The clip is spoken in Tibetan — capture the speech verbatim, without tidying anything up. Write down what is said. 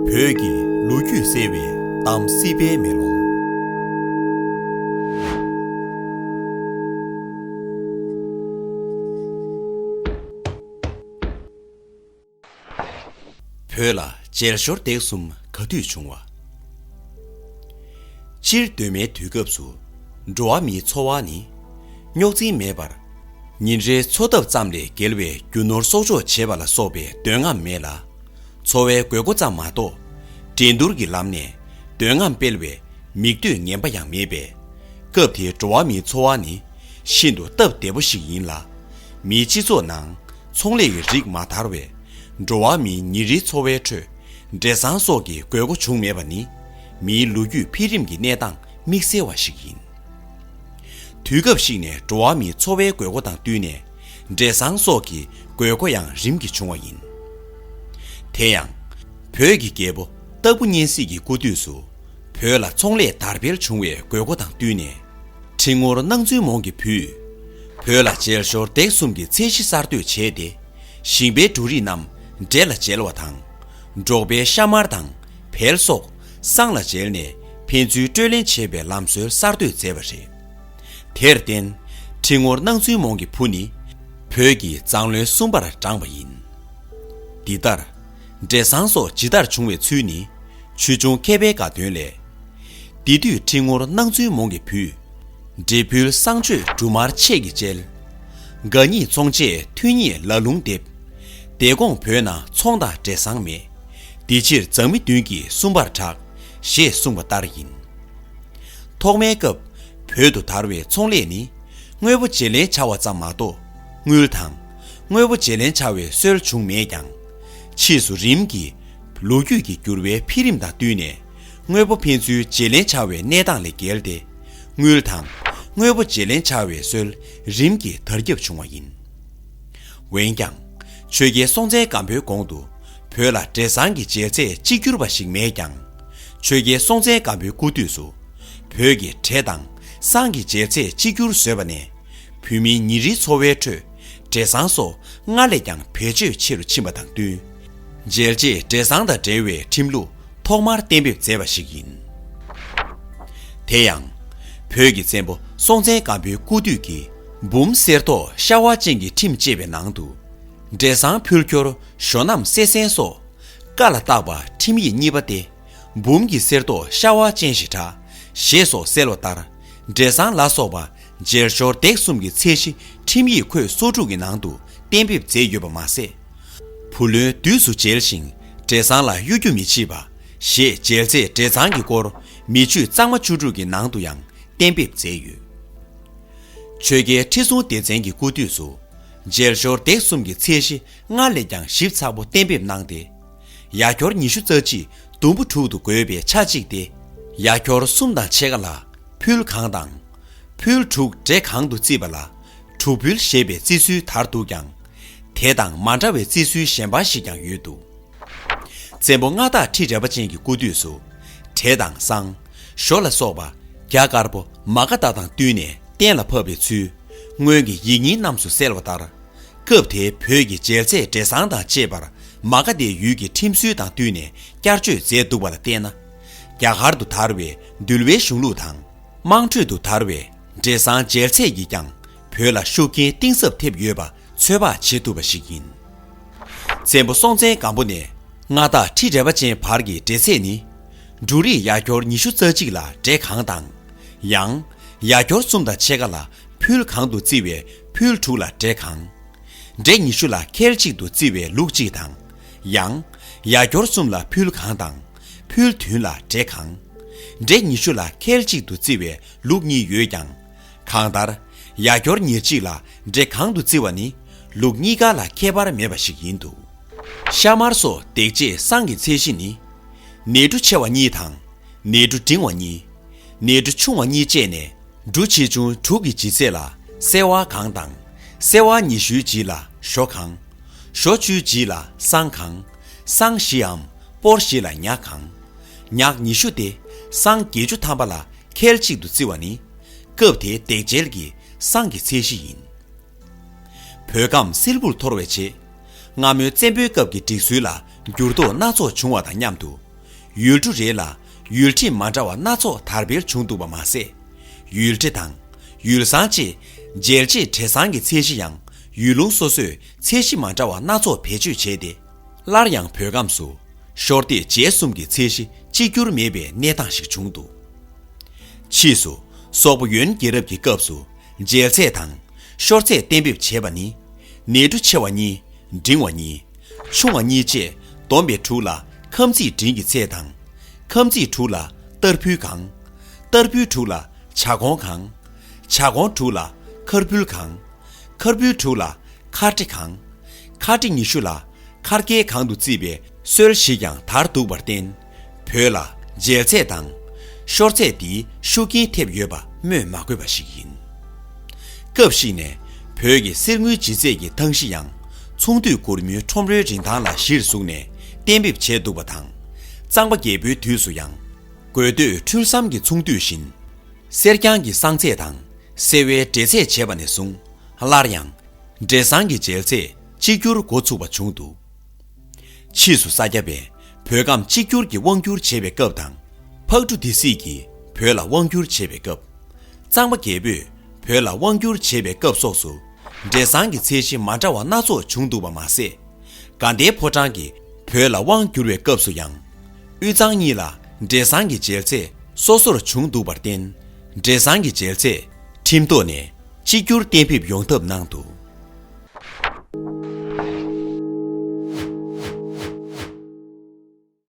བོད་ཀྱི་ལོ་རྒྱུས་གསལ་བའི་གཏམ་སྲིད་པའི་མེ་ལོང་། བོད་ལ་མཇལ་ཞོར་སྡེ་གསུམ་ག་དུས་བྱུང་བ། སྤྱིར་གདོད་མའི་དུས་སྐབས་སུ་འགྲོ་བ་མིའི་འཚོ་བ་ནི་རྙོག་འཛིང་མེད་པར། ཉིན་རེའི་འཚོ་ཐབས་ཙམ་ལས་བརྒལ་བའི་རྒྱུ་ནོར་གསོག་འཇོག་བྱེད་པ་ལ་སོགས་པའི་འདོད་རྔམ་མེད་ལ། འཚོ་བའི་དགོས་མཁོ་ཙམ་མ་གཏོགས། འགྲན་བསྡུར་གྱི་ལམ་ནས་འདོད་རྔམ་སྤེལ་བའི་མིག་ལྟོས་ངན་པ་ཡང་མེད་པས། སྐབས་དེའི་འགྲོ་བ་མིའི་འཚོ་བ་ནི་ཤིན་ཏུ་སྟབས་བདེ་པོ་ཞིག་ཡིན་ལ། མིའི་སྤྱི་ཚོགས་ནང་ཚོང་ལས་ཀྱི་རིགས་མ་དར་བས། འགྲོ་བ་མིའི་ཉིན་རེའི་འཚོ་བའི་ཁྲོད་འབྲས་བཟང་སོགས་ཀྱི་དགོས་མཁོ་བྱུང་མེད་པ་ནི། མིའི་ལོ་རྒྱུས་འཕེལ་རིམ་གྱི་གནས་སྟངས་དམིགས་བསལ་བ་ཞིག་ཡིན། དུས་སྐབས་ཤིག་ནས་འགྲོ་བ་མིའི་འཚོ་བའི་དགོས་མཁོ་དང་བསྟུན་ནས། འབྲས་བཟང་སོགས་ཀྱི་དགོས་མཁོ་ཡང་རིམ་གྱིས་བྱུང་བ་ཡིན། དེ་ཡང་། བོད་ཀྱི་རྒྱལ་པོ་སྟག་ཕུ་གཉན་གཟིགས་ཀྱི་སྐུ་དུས་སུ། བོད་ལ་ཚོང་ལས་དར་འཕེལ་བྱུང་བའི་དགོས་མཁོ་དང་བསྟུན་ནས། ཁྲི་ངོར་སྣང་ཚུལ་མོང་གི་བུས། བོད་ལ་མཇལ་ཞོར་སྡེ་གསུམ་གྱི་ཚད་གཞི་གསར་གཏོད་བྱས་ཏེ། ཞིང་པའི་འབྲུ་རིགས་རྣམས་འབྲས་ལ་སྦྱེལ་བ་དང་། འབྲོག་པའི་ཤ་མར་དང་བལ་སོགས་བསང་ལ་སྦྱེལ་ནས་ཕན་ཚུན་སྤྲོད་ལེན་བྱེད་པའི་ལམ་སྲོལ་གསར་གཏོད་མཛད་པ་རེད། དེར་བརྟེན། ཁྲི་ངོར་སྣང་ཚུལ་མོང་གི་བུ་ནི་བོད་ཀྱི་མཛངས་བློན་གསུམ་པར་བགྲངས་པ་ཡིན། འདི་ལྟར། འབྲས་བཟང་སོགས་ཇི་ལྟར་བྱུང་བའི་ཚུལ་ནི། ཆོས་འབྱུང་མཁས་པའི་དགའ་སྟོན་ལས། དེ་དུས་ཁྲི་ངོར་སྣང་ཚུལ་མོང་གི་བུས། འབྲས་ཕུལ་བསང་མཆོད་འབྲུ་མར་ཆས་ཀྱིས་སྦྱེལ། དགའ་ཉིད་ཚོང་བྱས་མཐུན་ཉིད་ལ་ལུང་འདེབས། དེ་གོང་བོད་ན་ཚོང་དང་འབྲས་བཟང་མེད། དེ་ཕྱིར་མཛངས་མི་བདུན་གྱིས་གསུམ་པར་གྲགས། ཞེས་གསུངས་པ་ལྟར་ཡིན། ཐོག་མའི་སྐབས་བོད་དུ་དར་བའི་ཚོང་ལས་ནི། དངོས་པོ་བརྗེ་ལེན་བྱ་བ་ཙམ་མ་གཏོགས། དངུལ་དང་། དངོས་པོ་བརྗེ་ལེན་བྱ་བའི་སྲོལ་བྱུང་མེད་ཀྱང་། ཕྱིས་སུ་རིམ་གྱིས་ལོ་རྒྱུས་ཀྱི་འགྱུར་བའི་འཕེལ་རིམ་དང་བསྟུན་ནས། དངོས་པོ་ཕན་ཚུན་བརྗེ་ལེན་བྱ་བའི་གནས་སྟངས་ལས་བརྒལ་ཏེ། དངུལ་དང་། དངོས་པོ་བརྗེ་ལེན་བྱ་བའི་སྲོལ་རིམ་གྱིས་དར་ཁྱབ་བྱུང་བ་ཡིན། འོན་ཀྱང་། ཆོས་རྒྱལ་སྲོང་བཙན་སྒམ་པོའི་གོང་དུ། བོད་ལ་འབྲས་བཟང་གི་འཇལ་ཚད་གཅིག་གྱུར་པ་ཞིག་མེད་ཀྱང་། ཆོས་རྒྱལ་སྲོང་བཙན་སྒམ་པོའི་སྐུ་དུས་སུ། བོད་ཀྱི་འབྲས་དང་བསང་གི་འཇལ་ཚད་གཅིག་གྱུར་བཟོས་པ་ནས། བོད་མིའི་ཉིན་རེའི་འཚོ་བའི་ཁྲོད་འབྲས་བཟང་སོགས་སྔར་ལས་ཀྱང་བེད་སྤྱོད་ཆེ་རུ་ཕྱིན་པ་དང་བསྟུན། འཇལ་བྱེད་འབྲས་བཟང་དང་འབྲེལ་བའི་ཁྲིམས་ལུགས་ཐོག་མར་གཏན་འབེབས་མཛད་པ་ཞིག་ཡིན། དེ་ཡང་། བོད་ཀྱི་བཙན་པོ་སྲོང་བཙན་སྒམ་པོའི་སྐུ་དུས་ཀྱི་འབུམ་གསེར་ཐོག་ཤ་བ་ཅན་གྱི་ཁྲིམས་ཅེས་པའི་ནང་དུ། འབྲས་བཟང་ཕུལ་སྐྱོར་ཞོ་རྣམས་སེ་སེན་སོགས། བཀའ་ལ་བཏགས་པ་ཁྲིམས་ཡིག་གཉིས་པ་སྟེ། འབུམ་གྱི་གསེར་ཐོག་ཤ་བ་ཅན་ཞེས་གྲགས། ཞེས་སོགས་གསལ་བ་ལྟར། འབྲས་བཟང་ལ་སོགས་པ་མཇལ་ཞོར་སྡེ་གསུམ་གྱི་ཚད་གཞི་ཁྲིམས་ཡིག་ཁོད་སོ་དྲུག་གི་ནང་དུ་གཏན་འབེབས་མཛད་ཡོད་པ་མ་ཟད། བུ་ལོན་དུས་སུ་འཇལ་ཞིང་འབྲས་བཟང་ལ་གཡོ་སྒྱུ་མི་བྱེད་པ། ཞེས་འཇལ་ཚད་འབྲས་བཟང་གི་སྐོར་མི་ཆོས་གཙང་མ་བཅུ་དྲུག་གི་ནང་དུ་ཡང་གཏན་འབེབས་མཛད་ཡོད། ཆོས་རྒྱལ་ཁྲི་སྲོང་ལྡེ་བཙན་གྱི་སྐུ་དུས་སུ། མཇལ་ཞོར་སྡེ་གསུམ་གྱི་ཚད་གཞི་སྔར་ལས་ཀྱང་ཞིབ་ཚགས་པོ་གཏན་འབེབས་གནང་སྟེ། ཡ་གྱོར་ཉི་ཤུ་རྩ་གཅིག་དུམ་བུ་དྲུག་ཏུ་བགོས་པའི་ཆ་གཅིག་སྟེ། ཡ་གྱོར་གསུམ་དང་ཕྱེད་ཀ་ལ་ཕུལ་གང་དང་། ཕུལ་དྲུག་འབྲས་གང་དུ་བརྩིས་པ་ལ་དྲུག་ཕུལ་ཞེས་པའི་བརྩི་སྲོལ་དར་འདུག་ཀྱང་། དེ་དང་མ་འདྲ་བའི་བརྩི་སྲོལ་གཞན་པ་ཞིག་ཀྱང་ཡོད་འདུག། བཙན་པོ་མངའ་བདག་ཁྲི་རལ་པ་ཅན་གྱི་སྐུ་དུས་སུ། འབྲས་དང་བསང་། ཞོ་ལ་སོགས་པ་རྒྱ་དཀར་པོ་མ་ག་དྷ་དང་བསྟུན་ནས་གཏན་ལ་ཕབ་པའི་ཚུལ། སྔོན་གྱི་ཡིག་རྙིང་རྣམས་སུ་གསལ་བ་ལྟར། སྐབས་དེའི་བོད་ཀྱི་འཇལ་ཚད་འབྲས་བཟང་དང་བཅས་པར་མ་ག་དྷའི་ཡུལ་གྱི་ཁྲིམས་སྲོལ་དང་བསྟུན་ནས་བསྐྱར་བཅོས་མཛད་འདུག་པ་ལ་བལྟས་ན། རྒྱ་གར་དུ་དར་བའི་འདུལ་བའི་གཞུང་ལུགས་དང་། དམངས་ཁྲོད་དུ་དར་བའི་འབྲས་བཟང་འཇལ་ཚད་ཀྱིས་ཀྱང་བོད་ལ་ཤུགས་རྐྱེན་གཏིང་ཟབ་ཐེབས་ཡོད་པ་ཚོད་དཔག་བྱེད་ཐུབ་པ་ཞིག་ཡིན། བཙན་པོ་སྲོང་བཙན་སྒམ་པོ་ནས་མངའ་བདག་ཁྲི་རལ་པ་ཅན་བར་གྱི་འབྲས་ཚད་ནི། འབྲུ་རིགས་ཡ་གྱོར་ཉི་ཤུ་རྩ་གཅིག་ལ་འབྲས་གང་དང་། ཡང་། ཡ་གྱོར་གསུམ་དང་ཕྱེད་ཀ་ལ་ཕུལ་གང་དུ་བརྩི་བའི་ཕུལ་དྲུག་ལ་འབྲས་གང་། འབྲས་ཉི་ཤུ་ལ་ཁལ་གཅིག་ཏུ་བརྩི་བའི་ལུག་གཅིག་དང་། ཡང་། ཡ་གྱོར་གསུམ་ལ་ཕུལ་གང་དང་། ཕུལ་བདུན་ལ་འབྲས་གང་། འབྲས་ཉི་ཤུ་ལ་ཁལ་གཅིག་ཏུ་བརྩི་བའི་ལུག་གཉིས་ཡོད་ཀྱང་། གང་ལྟར། ཡ་གྱོར་ཉེར་གཅིག་ལ་འབྲས་གང་དུ་བརྩི་བ་ནི་ལུག་གཉིས་ཀ་ལ་ཁྱད་པར་མེད་པ་ཞིག་ཡིན་འདུག། ཤ་མར་སོགས་འདེགས་བྱེད་བསང་གི་ཚད་གཞི་ནི། ནས་འབྲུ་ཆེ་བ་གཉིས་དང་། ནས་འབྲུ་འབྲིང་བ་གཉིས། ནས་འབྲུ་ཆུང་བ་གཉིས་བཅས་ནས། འབྲུ་ཆེ་ཆུང་དྲུག་གི་ལྗིད་ཚད་ལ་སེར་བ་གང་དང་། སེར་བ་ཉི་ཤུའི་ལྗིད་ལ་ཞོ་གང་། ཞོ་བཅུའི་ལྗིད་ལ་བསང་གང་། བསང་བཞིའམ་སྤོར་བཞི་ལ་ཉ་གང་། ཉག་ཉི་ཤུ་སྟེ་བསང་བརྒྱད་ཅུ་ཐམ་པ་ལ་ཁལ་གཅིག་ཏུ་བརྩི་བ་ནི། སྐབས་དེའི་འདེགས་བྱེད་ཀྱི་བསང་གི་ཚད་གཞི་ཡིན། བོད་ཁམས་སིལ་བུར་འཐོར་བའི་རྗེས། སྔ་མོའི་བཙན་པོའི་སྐབས་ཀྱི་སྒྲིག་སྲོལ་ལ་འགྱུར་ལྡོག་སྣ་ཚོགས་བྱུང་བ་དང་མཉམ་དུ། ཡུལ་གྲུ་རེ་ལ་ཡུལ་ཁྲིམས་མ་འདྲ་བ་སྣ་ཚོགས་དར་སྤེལ་བྱུང་འདུག་པ་མ་ཟད། ཡུལ་སྡེ་དང་ཡུལ་བཟང་བཅས་འཇལ་ཆས་འབྲས་བཟང་གི་ཚད་གཞི་ཡང་ཡུལ་ལུང་སོ་སོས་ཚད་གཞི་མ་འདྲ་བ་སྣ་ཚོགས་བེད་སྤྱོད་བྱས་ཏེ། སླར་ཡང་བོད་ཁམས་སུ་ཤོར་སྡེ་བཅས་གསུམ་གྱི་ཚད་གཞི་གཅིག་གྱུར་མེད་པའི་གནས་སྟངས་ཤིག་བྱུང་འདུག་ཕྱིས་སུ་སོག་པོ་ཡོན་རྒྱལ་རབས་ཀྱི་སྐབས་སུ་འཇལ་ཚད་དང་ཤོར་ཚད་གཏན་འབེབས་བྱས་པ་ནི། ནེ་གྲུ་ཆེ་བ་གཉིས། འབྲིང་བ་གཉིས། ཆུང་བ་གཉིས་བཅས་བསྡོམས་པས་དྲུག་ལ་ཁམ་རྩིས་འབྲིང་གི་ཚད་དང་། ཁམ་རྩིས་དྲུག་ལ་སྟར་ཕུལ་གང་། སྟར་ཕུལ་དྲུག་ལ་བྱ་གོང་གང་། བྱ་གོང་དྲུག་ལ་ཁར་ཕུལ་གང་། ཁར་ཕུལ་དྲུག་ལ་ཁར་ཊི་གང་། ཁར་ཊི་ཉི་ཤུ་ལ་ཁར་སྐལ་གང་དུ་བརྩིས་པའི་སྲོལ་ཞིག་ཀྱང་དར་འདུག་པར་བརྟེན། བོད་ལ་འཇལ་ཚད་དང་ཤོར་ཚད་འདིའི་ཤུགས་རྐྱེན་ཐེབས་ཡོད་པ་སྨོས་མ་དགོས་པ་ཞིག་ཡིན། སྐབས་ཤིག་ནས་བོད་ཀྱི་གསེར་དངུལ་ལྗིད་ཚད་ཀྱི་ཐང་གཞི་ཡང་ཚོང་འདུས་གུར་མོའི་ཁྲོམ་རའི་རིན་ཐང་ལ་གཞིར་བཟུང་ནས་གཏན་འབེབས་བྱས་འདུག་པ་དང་། གཙང་པ་རྒྱལ་པོའི་དུས་སུ་ཡང་དགོས་འདོད་འཕྲུལ་གསུམ་གྱི་ཚོང་འདུས་བཞིན། གསེར་རྐྱང་གི་གསང་ཚད་དང་སེར་བའི་འབྲས་ཚད་བྱས་པ་ནས་བཟུང་སླར་ཡང་འབྲས་བཟང་གི་འཇལ་ཚད་གཅིག་གྱུར་འགོ་ཚུགས་པ་བྱུང་འདུག་ཕྱིས་སུ་ས་སྐྱ་པས་བོད་ཁམས་གཅིག་གྱུར་གྱི་དབང་བསྒྱུར་བྱེད་པའི་སྐབས་དང་། ཕག་གྲུ་སྡེ་སྲིད་ཀྱིས་བོད་ལ་དབང་བསྒྱུར་བྱེད་པའི་སྐབས། གཙང་པ་རྒྱལ་པོས་བོད་ལ་དབང་བསྒྱུར་བྱེད་པའི་སྐབས་སོགས་སུ་འབྲས་བཟང་གི་ཚད་གཞི་མ་འདྲ་བ་སྣ་ཚོགས་བྱུང་འདུག་པ་མ་ཟད། དགའ་ལྡན་ཕོ་བྲང་གིས་བོད་ལ་དབང་བསྒྱུར་བའི་སྐབས་སུ་ཡང་། དབུས་གཙང་གཉིས་ལ་འབྲས་བཟང་གི་འཇལ་ཚད་སོ་སོར་བྱུང་འདུག་པར་བརྟེན། འབྲས་བཟང་གི་འཇལ་ཚད་ཁྲིམས་ཐོག་ནས་གཅིག་གྱུར་གཏན་འབེབས་ཡོང་ཐབས་གནང་འདུག